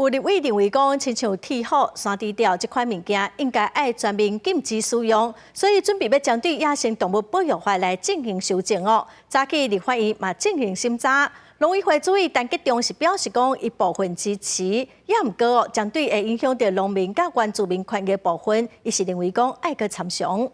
有立委認為講，親像鐵虎、山豬鳥這款物件，應該愛全面禁止使用，所以準備欲針對野生動物保育法來進行修正哦。早起立法院嘛進行審查，農委會主委陳吉仲是表示講，伊部分支持，也毋過哦，針對會影響著農民佮原住民權益部分，伊是認為講愛閣參詳。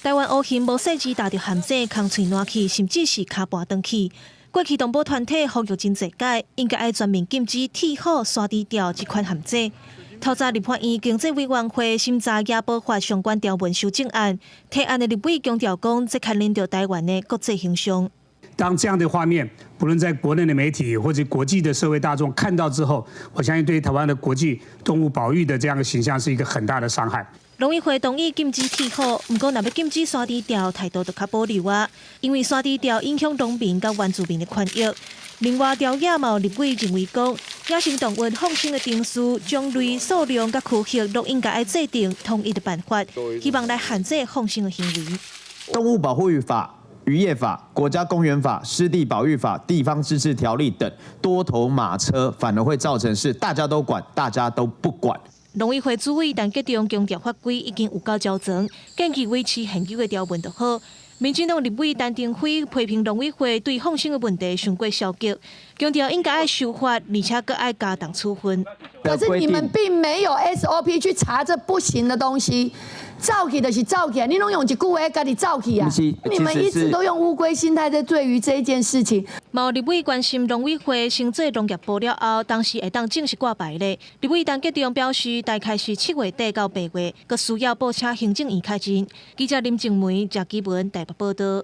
台灣烏鴴無細膩踏著陷阱，空喙瀾去，甚至是跤跋轉去。過去動保團體呼籲真濟擺，應該愛全面禁止鐵虎、山豬釣這款陷阱。透早立法院經濟委員會審查野保法相關條文修正案，提案的立委強調講，這牽連著台灣的國際形象。當這樣的畫面，不論在國內的媒體或者國際的社會大眾看到之後，我相信對台灣的國際動物保育的這樣的形象是一個很大的傷害。農委會同意禁止鐵虎，毋過若欲禁止山豬釣，態度就較保留啊。因為山豬釣影響農民佮原住民的權益。另外，朝野嘛有立委認為講，野生動物放生的程序、種類、數量佮區域，攏應該愛制定統一的辦法，希望來限制放生的行為。動物保護法、漁業法、國家公園法、濕地保育法、地方自治條例等多頭馬車，反而會造成是大家都管，大家都不管。農委會主委陳吉仲強調，法規已經有夠周全，建議維持現有的條文就好。民進黨立委陳亭妃批評農委會對放生的問題傷過消極，強調應該愛修法，而且閣愛加重處分。可是你們並沒有 SOP 去查這不行的東西，走去就是走去，你攏用一句話家己走去啊！你們一直都用烏龜心態在對於這一件事情。嘛有立委關心農委會升做農業部了後，當時會當正式掛牌咧。立委陳吉仲表示，大概是7月底到8月，閣需要報請行政院確認。記者林靜梅、謝基文台北報道。